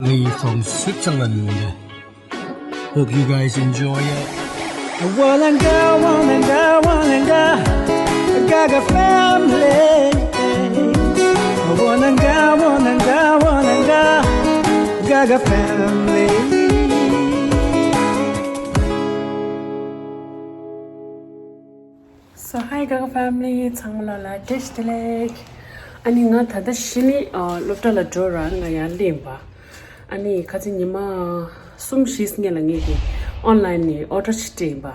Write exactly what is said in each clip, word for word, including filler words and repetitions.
Lee from Switzerland. Hope you guys enjoy it. Walanga, walanga, walanga, Gaga family. Walanga, walanga, walanga, Gaga family. So hi Gaga family, ཚང་མ་ལ་བཀྲ་ཤིས་བདེ་ལེགས། ཨ་ནི་ང་ད་ལྟ་གཞི་ནས་ཨ་སློབ་གྲྭ་ལ་འགྲོ་ར་ང་ཡར་སླེབས་པ། ཨ་ནི་ཁ་སང་ཉི་མ་གསུམ་བཞི་སྔོན་ལ་ངས་ཀྱི་ཨོན་ལའེན་ནས་ཨོ་ཌར་ཞིག་སྤྲད་ཡིན་པ།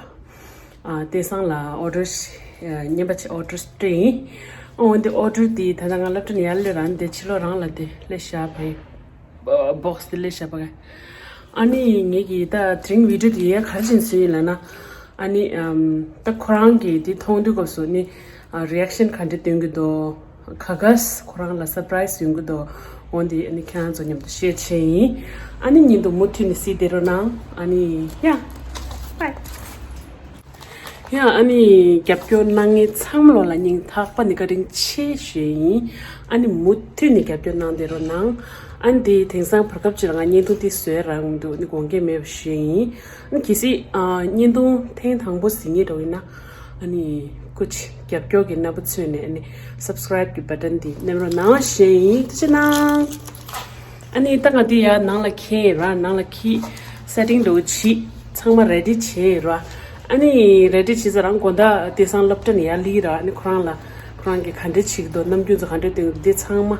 ཨ་དེང་སང་ལ་ཨོ་ཌར་ཞིག་ཨ་རྔན་པ་ཅིག་ཨོ་ཌར་སྤྲད་ཡིན། ཨོ་འདི་ཨོ་ཌར་དེ་ད་ལྟ་ང་སློབ་གྲྭ་ནས་ཡར་སླེབས་ར་འདི་ཕྱི་ལོགས་རང་ལ་དེ་སླེབས་བཞག་པ་ཡིན། བོག་སི་དེ་སླེབས་བཞག་པ་ག་ཨ་ནི་ངེད་ཀྱིས་ད་དེ་རིང་བི་ཌིའོ་དེ་ཡས་ག་རེ་བྱས་ནས་བཟོས་ཡིན་ལབ་ན། ཨ་ནི་ཨམ་ད་ཁོ་རང་གིས་དེ་མཐོང་དུས་སྐབས་སུ་ནི་ཨ་རི་ཨེག་ཤན་ག་འདྲ་སྟོན་གྱི་འདུག་ག་ག་ཁོ་རང་ལ་སར་པ་རའི་སི་ཡོང་གི་འདུག་འོ་འདི་ཨ་ནི་ཁྱེད་རང་ཚོ་མཉམ་དུ་ཤེར་བྱས་ཡིན། ཨ་ནི་ཉིན་དུ་མུ་མཐུད་ནས་གཟིགས་བསྡད་རོགས་གནང་། ཨ་ནི་ཡ་བྷའི། ཡ་ཨ་ནི་རྒྱབ་སྐྱོར་གནང་མཁན་ཚང་མ་ལོ་ལ་སྙིང་ཐག་པ་ནས་བཀའ་དྲིན་ཆེ་ཞུ་ཡིན། ཨ་ནི་མུ་མཐུད་ནས་རྒྱབ་སྐྱོར་གནང་བསྡད་རོགས་གནང་། ཨ་ནི་དེ་དེང་སང་བར་སྐབས་ཅིག་ལ་ང་བརྙན་ཐུང་དེ་བཟོས་རང་འདུག་ནི་དགོངས་འགལ་མེད་པ་ཞུ་ཡིན། ཨ་ནི་གལ་སྲིད་ཨ་བརྙན་ཐུང་ཐེངས་དང་པོ་གཟིགས་མཁན་འདྲ་བོ་ཡིན་ན། ཨ་ནི་སྐུ་མཁྱེན་རྒྱབ་སྐྱོར་གྱི་རྣམ་པ་མཚོན་ནས་ཨ་ནི་སབ་སི་ཀ་རའིབ་གི་བ་ཊན་དེ་མནན་རོགས་གནང་ཞུ་ཡིན། ཐུགས་རྗེ་གནང་། ཨ་ནི་ད་ང་འདི་ཡར་ནང་ལ་འཁྱེར་ར། ནང་ལ་འཁྱེར་སེ་ཊིང་འདྲ་བོ་བྱེད། ཚང་མ་རེ་ཌི་བྱས་ར། ཨ་ནི་རེ་ཌི་བྱས་ཚར་རང་དགོང་དག་དེང་སང་སློབ་གྲྭ་ནས་ཡར་སླེབས་ར། ཨ་ནི་ཁོ་རང་ལ་ཁོ་རང་གིས་ག་འདྲ་བྱེད་ཀྱི་འདུག་ནམ་རྒྱུན་ཚོ་ག་འདྲ་སྟོན་གྱི་འདུག་འདི་ཚང་མ་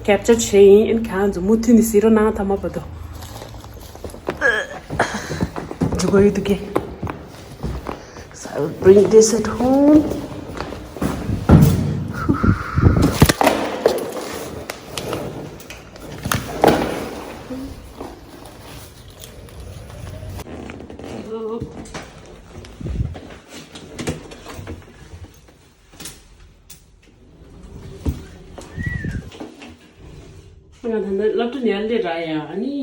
ཀེབ་ཅར་བྱས་ཡིན། ཨ་ནི་ཁྱེད་རང་ཚོ་མུ་མཐུད་ནས་གཟིགས་རོགས་གནང་། ཐ་མ་བར་དུ་འཇུ་གོ་ཡོད་འདུག་གས། So I will bring this at home. ང་ད་ལྟ་སློབ་གྲྭ་ནས་ཡར་སླེབས་ར་ཡ། ཨ་ནི་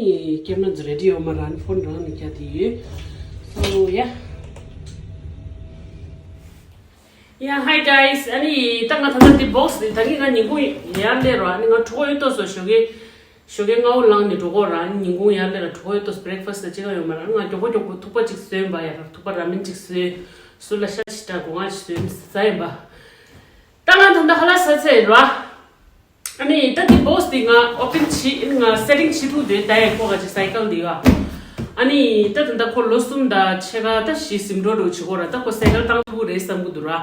ཀེམ་ར་ཚོ་རེ་ཌི་ཡོད་མ་ར། ཨ་ནི་ཕོན་རང་ནས་རྒྱག་དེ་ཡོད། So yeah. Yeah, hi guys. ཨ་ནི་ད་ང་ད་ལྟ་འདི་བོག་སི་འདི་ད་གིན་ང་ཉིན་གུང་ཡར་སླེབས་ར། ཨ་ནི་ང་གྲོད་ཁོག་ཡོད་ཏོག་ཙམ་ཞོགས་ཀས་ཞོགས་ཀས་སྔ་པོ་ལངས་ནས་འགྲོ་གོ་ར། ཨ་ནི་ཉིན་གུང་ཡར་སླེབས་ར་གྲོད་ཁོག་ཡོད་ཏོག་ཙམ་བྷི་རེག་ཕ་སི་ཅིག་ཡོད་མ་ར། ང་མགྱོགས་པོ་མགྱོགས་པོ་ཐུག་པ་ཅིག་བཟོས་ཡིན་པ་ཡ། ཐུག་པ་ར་མེན་ཅིག་བཟོས། སུ་ལ་ཤ་ཅིག་འདྲ་སྒོ་ང་ཅིག་བཟོས་ཟ་ཡིན་པ། ད་ང་ད་ལྟ་ཁ་ལག་ཟ་ཚར་ར། ཨ་ནི་ད་འདི་བོག་སི་འདི་ང་ཨོ་པན་བྱེད། ཨ་ནི་ང་སེ་ཊིང་བྱེད་ཐུབ་འདོད་ད་ཡ། ཁོ་ག་ཅིག་སའི་ཀལ་འདི་ཡ། ཨ་ནི་ད་ད་ལྟ་ཁོ་ལོ་གསུམ་དང་ཕྱེད་ཀ་ད་བཞི་ཟིན་འགྲོ་འགྲོ་བྱེད་གོ་ར། ད་ཁོ་སའི་ཀལ་བཏང་ཐུབ་རེད་བསམ་གི་འདུག་ར།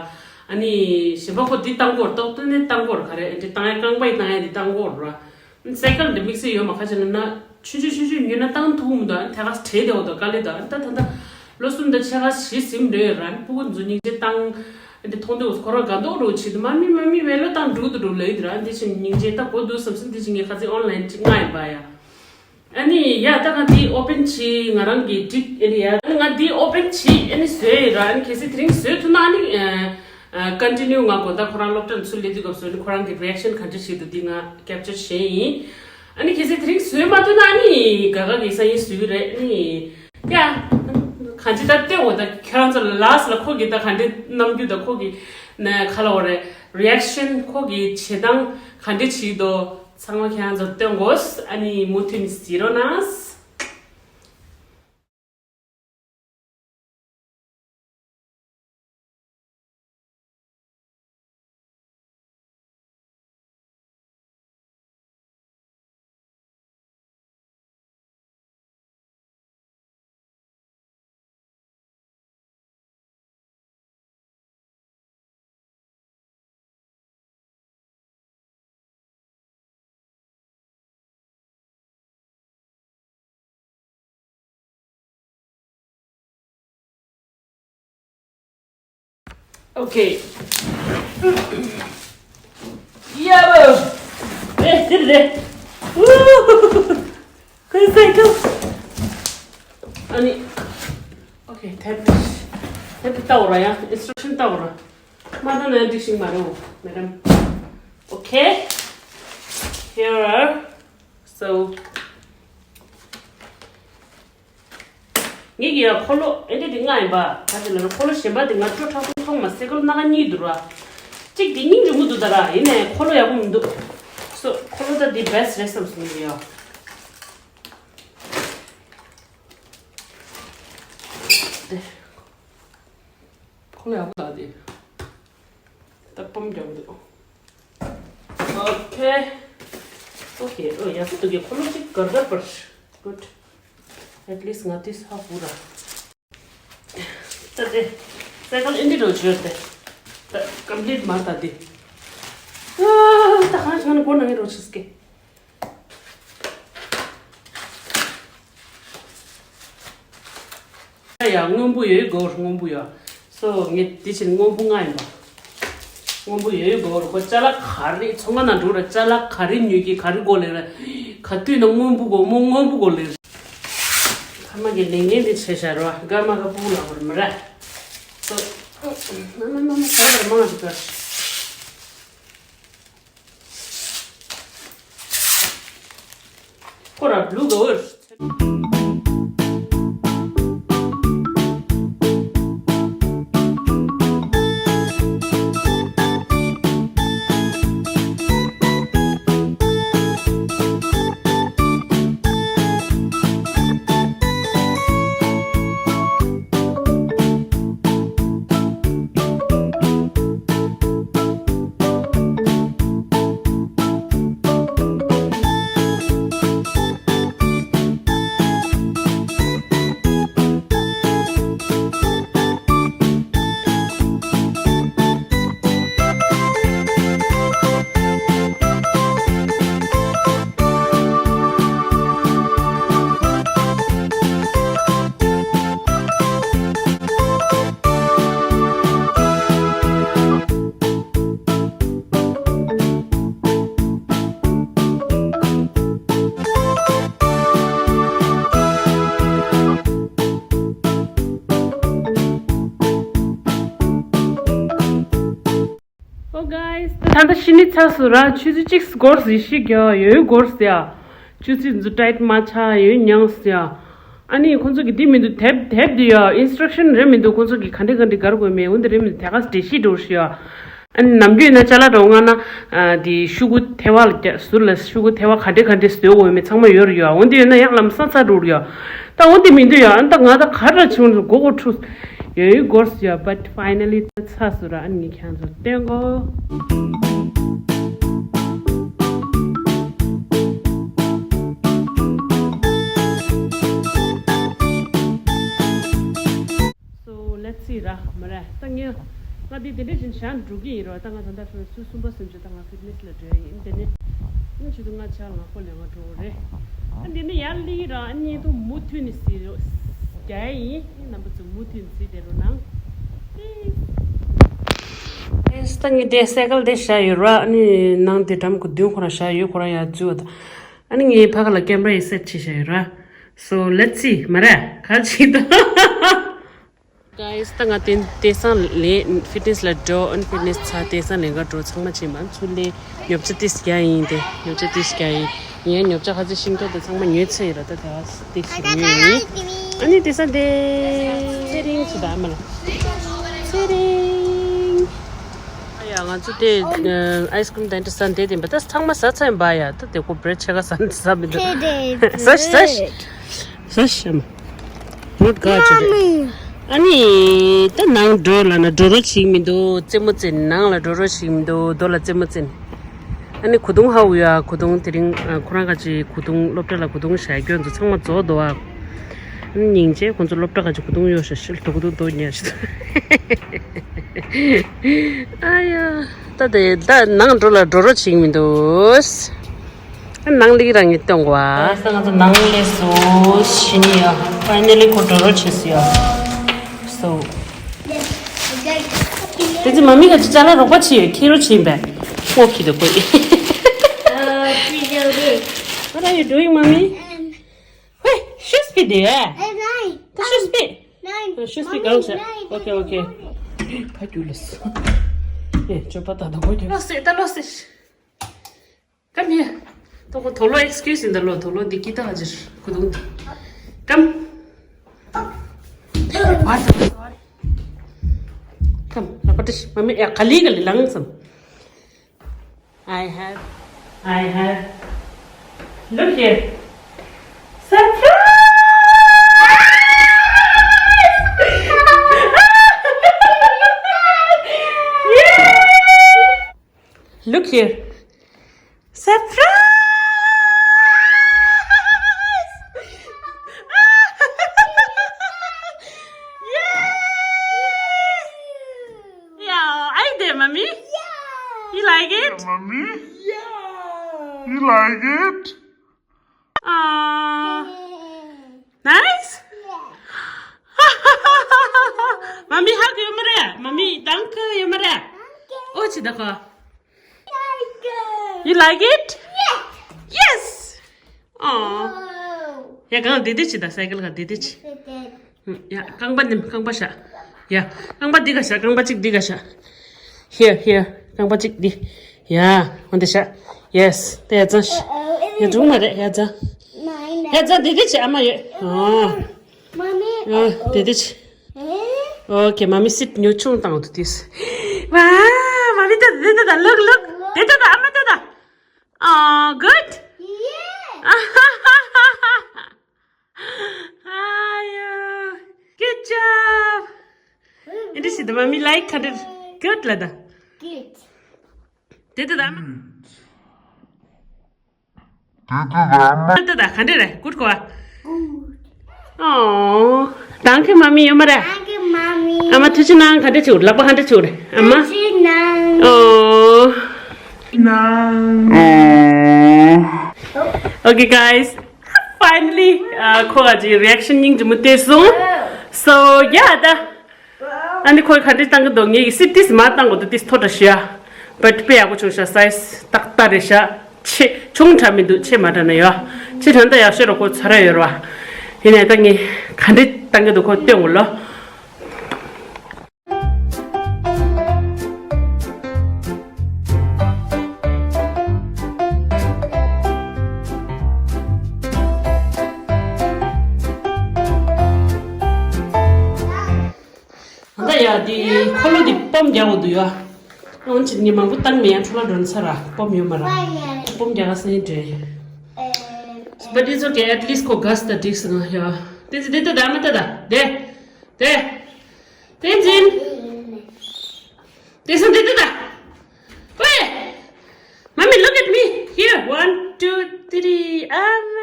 ཨ་ནི་གཞན་པ་ཁོ་འདི་བཏང་གོ་ར། ཏོག་ཏོག་ནས་བཏང་གོ་ར། ག་རེ་ཨ་འདི་བཏང་ཡ་རྐང་པ་ཡི་བཏང་ཡ་འདི་བཏང་གོ་ར། སའི་ཀལ་འདི་དམིགས་བསལ་ཡོད་མ་ཁ་ཅིག་ན་ན་ཆུང་ཆུང་ཆུང་ཆུང་ཉོས་ན་བཏང་ཐུབ་མི་འདུག་ཨ་ནི་ཐད་ཀར་བྲེལ་བསྡད་འོ་དོ་དཀའ་ལས་འདུག་ཨ་ནི་ད་ད་ད་ལོ་གསུམ་དང་ཕྱེད་ཀ་བཞི་ཟིན་འགྲོ་ཡོད་ར། ཨ་ནི་སྤུ་གུ་ཚོ་སྙིང་རྗེ་བཏང་། ཨ་འདི་མཐོང་དུས་ཁོ་རང་དགའ་མདོག་འདྲ་བོ་བྱེད་འདུག་མ་མི་མ་མི་བེ་ལོ་བཏང་འགྲོ་འདུག་འགྲོ་ལབ་ཡོད་ར། ཨ་འདི་ཕྱིན་སྙིང་རྗེ་ད་གོ་འདུག་བསམ་སོང་། འདི་ཕྱིན་ངས་ཁ་ཚིག་ཨོན་ལའེན་ཅིག་མངགས་ཡིན་པ་ཡ། ཨ་ནི་ཡ་ད་ང་འདི་ཨོ་པན་བྱེད། ང་རང་གི་འགྲིག་ཨེ་རེད་ཡ། ཨ་ནི་ང་འདི་ཨོ་པན་བྱེད། ཨ་ནི་བཟོས་ཡིན་ར། ཨ་ནི་གལ་སྲིད་དེ་རིང་བཟོས་ཐུབ་ན་ཨ་ནི་ཨ་ཀོན་ཊི་ནིའུ་ང་དགོང་དག་ཁོ་རང་སློབ་གྲྭ་ནས་ཚུར་སླེབས་དུས་སྐབས་སུ་ཨ་ནི་ཁོ་རང་གི་རི་ཨེག་ཤན་ག་འདྲ་ཞིག་འདུག་འདི་ང་ཀེབ་ཅར་བྱས་ཡིན། ཨ་ནི་གལ་སྲིད་དེ་རིང་བཟོས་མ་ཐུབ་ན་ཨ་ནི་ག་ག་གི་སང་ཉིན་བཟོ་གི་རེད། ཨ་ནི་ཡ་གང་ཅི་ད་ལྟོས་འོ་ད་ཁྱེད་རང་ཚོ་ལ་ལཱསི་ལ་ཁོ་གི་ད་ག་འདྲ་རྣམ་འགྱུར་ད་ཁོ་གི་ན་ག་ལ་འོ་རེད། རི་ཨེག་ཤན་ཁོ་གི་བྱེད་སྟངས་ག་འདྲ་བྱེད་འདུག་ཚང་མ་ཁྱེད་རང་ཚོར་སྟོན་དགོས། ཨ་ནི་མུ་མཐུད་ནས་གཟིགས་རོགས་གནང་། Okay. ཡ་བོ། རེད་རེད་རེད། ཁོའི་སའི་ཀལ། ཨ་ནི། Okay, ཐེབས་ཐེབས་ལྟ་འོ་ར་ཡ། ཨིན་སི་ཊྲག་ཤན་ལྟ་འོ་ར། མ་ལྟ་ན་འགྲིག་ཤིང་མ་རེད་འོ་མེ་ཌམ། Okay. Here are, so ངེད་ཀྱི་ཡ་འཁོར་ལོ་ཨེ་འདྲ་དེ་མངགས་ཡིན་པ། ག་ཅི་ལབ་ན་འཁོར་ལོ་གཞན་པ་དེ་ང་སྤྲོ་དྲག་པོ་མཐོང་མ། སའི་ཀལ་སྣ་ཁ་གཉིས་འདུག་ར། གཅིག་དེ་སྙིང་རྗེ་མོ་འདུག་ད་ར། ཡིན་ནའི་འཁོར་ལོ་ཡག་པོ་མི་འདུག་སོ་འཁོར་ལོ་ད་དེ་བེ་སི་ཊི་རེད་བསམ་སོང་ངེད་ཀྱི་ཡ། ཏེ། ཁོ་ལ་ཡག་པོ་ལ་དེ། ད་པམ་རྒྱག་འདུག་ཨོ་ཁེ། ཨོ་ཁེ། ཨོ་ཡག་པོ་འདུག་གི་ཁོ་ལོ་ཅིག་གར་གར་པར། Good. At least ང་དེ་ཧ་ཧུ་ར། ད་དེ། སེ་ཀལ་ཨིན་དི་རོ་ཆོས་ཏེ། ད་ཀམ་པི་ལིཊ་མ་ད་དེ། ཨ་ད་ཧང་ང་ནི་གོ་ནང་ངི་རོ་ཆིས་ཀེ། ཡ་སྔོན་པོ་ཡོད་གོ་སྔོན་པོ་ཡོད། སོ་ངས་དེ་བཞིན་སྔོན་པོ་ལྔ་ཡིན་པ། སྔོན་པོ་ཡོད་གོ་རུ་ཁོ་ཅ་ལག་ག་རེ་ཚོང་ཁང་ནང་འགྲོ་ར་ཅ་ལག་ག་རེ་ཉོས་ཀྱི་ག་རེ་གོ་ལེ་ར། ག་དུས་ན་སྔོན་པོ་གོ་མོ་སྔོན་པོ་གོ་ལེ་ར། ཁ་མ་གི་ལེ་ངན་དེ་ཆེ་ཤ་རོ་ག་མ་ག་པུ་ལ་བར་མི་ར། སོ། ན་ན་ན་ན་ས་བར་མ་ང་དུ་ག་ཁོ་ར་བླུག་གོ་Oh guys, ད་ལྟ་ཤི་ནི་ཚར་སོང་ར། ཆུ་ཚོད་གཅིག་སྐོར་ཟིག་ཤི་རྒྱག་ཡོད་སྐོར་ཟེར་ཡ། ཆུ་ཚོད་འཛུ་ཏའིཊ་མ་ཆགས་ཡོད་མྱངས་ཟེར་ཡ། ཨ་ནི་ཁོང་ཚོ་གི་འདི་མི་འདུག་དེབ་དེབ་འདི་ཡ་ཨིན་སི་ཊྲག་ཤན་རེད་མི་འདུག་ཁོང་ཚོ་གི་ག་འདྲ་ག་འདྲ་གར་དགོས་མེད་འོན་ཏེ་རེད་མི་འདུག་དེ་ག་འགྲེལ་བཤད་འགྲོ་ཤི་ཡ། ཨ་ནི་ནམ་རྒྱུན་ཡིན་ན་ཅ་ལག་འདྲ་བོ་མངགས་ན། ཨ་དེ་ཤོག་གུ་ཐེ་བ་ལ་རྒྱ་ཟུར་ལ་ཤོག་གུ་ཐེ་བ་ག་འདྲ་ག་འདྲ་བཟོས་དགོས་མེད་ཚང་མ་ཡོད་རེད་ཡ། འོན་ཏེ་ཡོད་ན་ཡག་ལམ་སང་ཚར་འགྲོ་རེད་ཡ། ད་འོ་དེ་མི་འདུག་ཡ། ཨ་ད་ང་ད་ག་ར་བྱུང་རུ་མགོ་སྐོར་འཁྲུག་ཡོད་ཡོད་སྐོར་ཟེར་ཡ། But finally ད་ཚར་སོང་ར། ཨ་ནི་ངས་ཁྱེད་ཚོར་སྟོན་གོ། So let's see ར་མ་ར། ད་ངས་ང་འདི་དེ་འདྲ་བཞིན་བཞག་འགྲོ་གི་ཡིན་རོ། ད་ང་ད་ལྟ་ཧྥི་སུ་གསུམ་པ་སུམ་ཅུ་ད་ང་ཕིཊ་ནེ་སི་ལ་འགྲོ་ཡ་ཡིན། དེ་ནས་ཨ་ནི་ཆུ་ཚོད་ལྔ་ཆ་ལ་ང་ཁོ་ལས་ང་འགྲོ་གི་རེད། ཨ་འདི་ནི་ཡར་སླེབས་ར་ཨ་ནི་ཏུ་མུ་མཐུད་ནས་ཟེར་རྒྱག་ཡ་ཡིན། རྣམ་པ་ཚོ་མུ་མཐུད་ནས་གཟིགས་བསྡད་རོགས་གནང་། Please. ཨེས་ད་ངས་དེ་སེ་ཀལ་དེ་བཞག་ཡོད་ར། ཨ་ནི་ནང་དེ་འགྲམ་གི་མདུན་ཁོ་རང་བཞག་ཡོད། ཁོ་རང་ཡར་འཛུལ་བ་དང་། ཨ་ནི་ངས་ཕ་ག་ལ་ཀེམ་ར་ཡི་སེ་ཊི་བྱས་བཞག་ཡོད་ར། So let's see མ་ར་ག་ཅིག་ད། Guys ད་ང་དེ་དེང་སང་ལས་ཕིཊ་ནེ་སི་ལ་འགྲོ། ཨ་ནི་ཕིཊ་ནེ་སི་ཚར་དེང་སང་ལས་ཀ་འགྲོ་ཚང་མ་བྱེད་མ་ཚུར་ལས་ཉོ་ཆ་ཏིས་རྒྱག་ཡིན། དེ་ཉོ་ཆ་ཏིས་རྒྱག་ཡིན། ངས་ཉོ་ཆ་ཁ་ཚ་ཤིང་ཏོག་དེ་ཚང་མ་ཉོས་ཚར་ཡིན་ར། ད་དེ་ག་ཏིས་ཉོས་ཡིན། ཨ་ནི་དེང་སང་དེ་ཚེ་རིང་ཚོ་ད་ཨ་མ་ལ་ཚེ་རིང་། ཨ་ཡ་ང་ཚོ་དེ་ཨའི་སི་ཁི་རིམ་དང་དེ་ཟ་འདེད་དེ་འབའ་ད་ཚང་མ་ཟ་ཚར་ཡིན་པ་ཡ། ད་དེ་ཁོ་བྲེད་ཆེ་ག་ཟ་འདི་ཟ་མི་འདུག་ཟ་ཟ་ཟ་ཤམ། ནོར་ག་ཅི་རེད། ཨ་ནི་ད་ནང་འགྲོ་ལ་ན་འགྲོ་རོགས་བྱེད་མི་འདུག་རྩེད་མོ་རྩེ་ནང་ལ་འགྲོ་རོགས་བྱེད་མི་འདུག་རྡོ་ལ་རྩེད་མོ་རྩེ་ནས། ཨ་ནི་གོས་ཐུང་ཧ་གོ་ཡ། གོས་ཐུང་དེ་རིང་ཁོ་རང་ག་ཅི་གོས་ཐུང་སློབ་གྲྭ་ལ་གོས་ཐུང་བཞག་ཁྱོད་ཚོ་ཚང་མ་རྫོགས་འདུག་ཨ། ཨ་ནི་སྙིང་རྗེ་ཁོང་ཚོ་སློབ་གྲྭ་ག་ཅི་གོས་ཐུང་ཡོད་ཤ་ཤི་ལ་དུ་གོས་ཐུང་དོ་ཉར་ཤི་ད། ཨ་ཡ། ད་དེ་ད་ནང་འགྲོ་ལ་འགྲོ་རོགས་བྱེད་མི་འདུག་ནང་ལིག་རང་ངས་སྟོན་གོ་ཨ། ས་ང་ཚོ་ནང་ལས་སོ་ཤི་ནི་ཡ། ཕའི་ནལ་ལི་ཁོ་འགྲོ་རོགས་བྱེད་སུ་ཡ། སོ། དེ་ཚེ་མ་མི་ག་ཅི་ཅ་ལག་རོགས་པ་བྱེད་ཁྱེད་རོགས་བྱེད་པས། སྔོ་ཁྱི་དོ་ཁོ་ཡི། What are you doing, mommy? Hey, shoes fit there. Hey, nine. The shoes fit. Nine. The shoes fit. Mommy, nine. Okay, okay. ཕ་རྒྱུ་ལས། ཨེ་ཅོ་པ་ད་ད་ཁོ་རྒྱུ། ལོ་སེ་ད་ལོ་སེ། Come here. ཏོ་ཁོ་དོ་ལོ་excuse in the ལོ་དོ་ལོ་འདི་ཀི་ཏ་ཧ་ཇིར་ཁུ་དུང་། Come. Come. ལ་པ་ཏི་ཤི་མ་མི་ཡ་ག་ལི་ག་ལི་ལང་སམ། I have, I have. Look here. Surprise! ད་ག You like it? Yes. Yes. Oh. ཡ་གང་བདེ་བདེ་ཅི་ད་སའི་ཀལ་ག་བདེ་བདེ་ཅི། ཡ་རྐང་པ་ནི་རྐང་པ་བཞག་ཡ་རྐང་པ་འདི་ག་བཞག་རྐང་པ་གཅིག་འདི་ག་བཞག Here, here. རྐང་པ་གཅིག་འདི། ཡ། འོ་འདི་བཞག Yes. དེ་ཡ་ཙང་ཤ་ཡ་འབྲུག་མ་རེད་ཡ་ཙང་། ཡ་ཙང་བདེ་བདེ་ཅི་ཨ་མ་ཡོད། ཨོ། ཨོ་བདེ་བདེ་ཅི། Okay, mommy sit ཉོ་ཆུང་བཏང་འདུག་དེས། ཝ། མ་མི་ད་དེ་ད་ད་look, look དེ་ད་ད་ཨ་མ་ད་ད། Oh, good. Yeah. ཨ་ཡ། Good job. ཨེ་འདྲ་ཞིག་ད་མ་མི་like ག་འདྲ། Good ལ་ད། Good. དེ་ད་ད་ཨ་མ། ད་ད་ག་འདྲ་རེད། Good གོ། Good. Oh, danke, Mami. ཡོད་མ་རེད། Danke, Mami. ཨ་མ་ཐུགས་རྗེ་གནང་། ག་འདྲ་བྱུང་། ལག་པ་ག་འདྲ་བྱུང་རེད་ཨ་མ། ཐུགས་རྗེ་གནང་། Oh. Okay, guys. Finally, ཁོ་ག་ཅིག་reaction སྙིང་རྗེ་མོ་སྟེར་སོང་། So, yeah, ད། ཨ་ནི་ཁོས་ག་འདྲས་བཏང་གི་འདུག་ངས་ཀྱི་སིབ་ཏིས་མ་བཏང་གོ་འདུག་ཏིས་མཐོ་དྲགས་ཤོས་ཡ། But དཔེ་ཡག་པོ་བྱུང་ཤག size ཏག་ཏག་རེད་ཤག་ཆེ་ཆུང་དྲགས་མི་འདུག་ཆེ་མ་དྲགས་ན་ཡོད། ཆེ་དྲགས་ན་ད་ཡག་ཤོས་རེད། ཁོ་ཚོ་ར་ཡོད་རེད་བ། ཡིན་ནའི་ད་ངས་ག་འདྲས་བཏང་གི་འདུག་ཁོ་སྟོན་གོ་ལོ། ད་ཡ་དེ་འཁོར་ལོ་དེ་སྤོམ་རྒྱག་འོ་འདུག་ཡ། འོན་ཅི་ངས་མང་པོ་བཏང་མེད་ཡ། འཕྲོ་བརླག་འགྲོ་ཚར་ར། སྤོམ་ཡོད་མ་ར། སྤོམ་རྒྱག་ག་སེང་འདྲེ། But it's okay, at least ཁོ་གས་ད་འགྲིག་སོང་ཡ། དེ་ཚེ་དེ་ད་ད་མ་ད་ད་དེ་དེ་དེ་འཛིན། དེ་སང་དེ་ད་ད། Wait. Mommy, look at me. Here, one, two, three. ཨ་མ།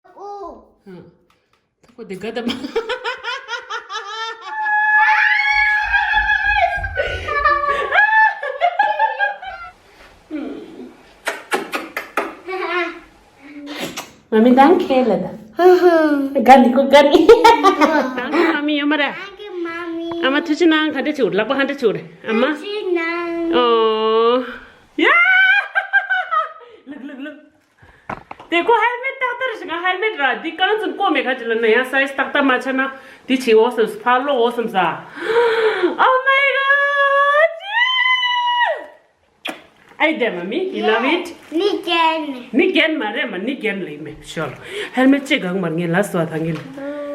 ཨོ། ཧུམ། ཐུག་པ་དེ་ག་ད་མ། མ་མི་དང་ཁེ་ལ་ད། ཧུམ་ཧུམ། ག་ནི་ཁོ་ག་ནི། དང་ཁེ་མ་མི་ཡོད་མ་རེད། དང་ཁེ་མ་མི། ཨ་མ་ཐུགས་རྗེ་གནང་། ག་འདྲ་བྱུང་། ལག་པ་ག་འདྲ་བྱུང་རེད་ཨ་མ། ཐུགས་རྗེ་གནང་། ཨོ། ཡ། Look, look, look. དེ་ཁོ་ཧེལ་མེད་ཏག་ཏག་རེད་ཤག་ང་ཧེལ་མེད་ར་འདི་རྐང་ཙམ་བཀོག་མེད་ཁ་ཅིག་ལ་ན་ཡང་size ཏག་ཏག་མ་ཆགས་ན་འདི་བྱེད་འོ་བསམ། ཕར་སློག་འོ་བསམ་ས། Oh my God. ཨའི་དེ་མ་མི། You love it? ནི་རྒན། ནི་རྒན་མ་རེད་མ། ནི་རྒན་ལ་ཡིན་མེད་ཤོར། ཧེལ་མེད་ཅི་གང་མར་ངས་ལ་སོ་ཐང་གིན།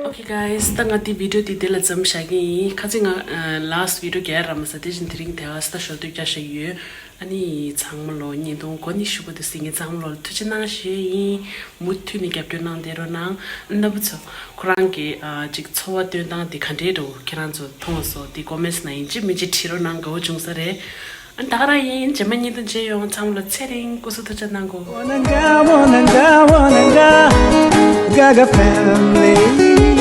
Okay, guys, ད་ང་དེ་video དེ་དེ་ལ་མཚམས་བཞག་གི་ཡིན། ཁ་ཚིག་ང་last video རྒྱག་ར་མ་ས། དེ་བཞིན་དེ་རིང་དེ་ཨ་སྟ་ཞོ་དུས་རྒྱག་བཞག་ཡོད། ཨ་ནི་ཚང་མ་ལོ་བརྙན་ཐུང་གོ་ནི་ཞུ་གི་འདུག་ཟེར། ངས་ཚང་མ་ལོ་ལ་ཐུགས་རྗེ་གནང་ཞུ་ཡིན། མུ་མཐུད་ནས་རྒྱབ་སྐྱོར་གནང་བསྡད་རོགས་གནང་། རྣམ་པ་ཚོ་ཁོ་རང་གི་ཨ་ཅིག་འཚོ་བ་སྟོན་སྟངས་དེ་ག་འདྲས་འགྲོ་ཁྱེད་རང་ཚོ་མཐོང་སོང་། དེ་comments ནང་ཡིན་གཅིག་མིན་གཅིག་བྲིས་རོགས་གནང་། དགའ་བོ་བྱུང་ས་རེད། ཨ་ནི་ད་ག་རང་ཡིན། རྗེས་མ་བརྙན་ཐུང་མཇལ་ཡོང་། ཚང་མ་ལ་ཚེ་རིང་སྐུ་གཟུགས་ཐུགས་ཅག་གནང་གོ། Wananga, wananga, wananga, Gaga family.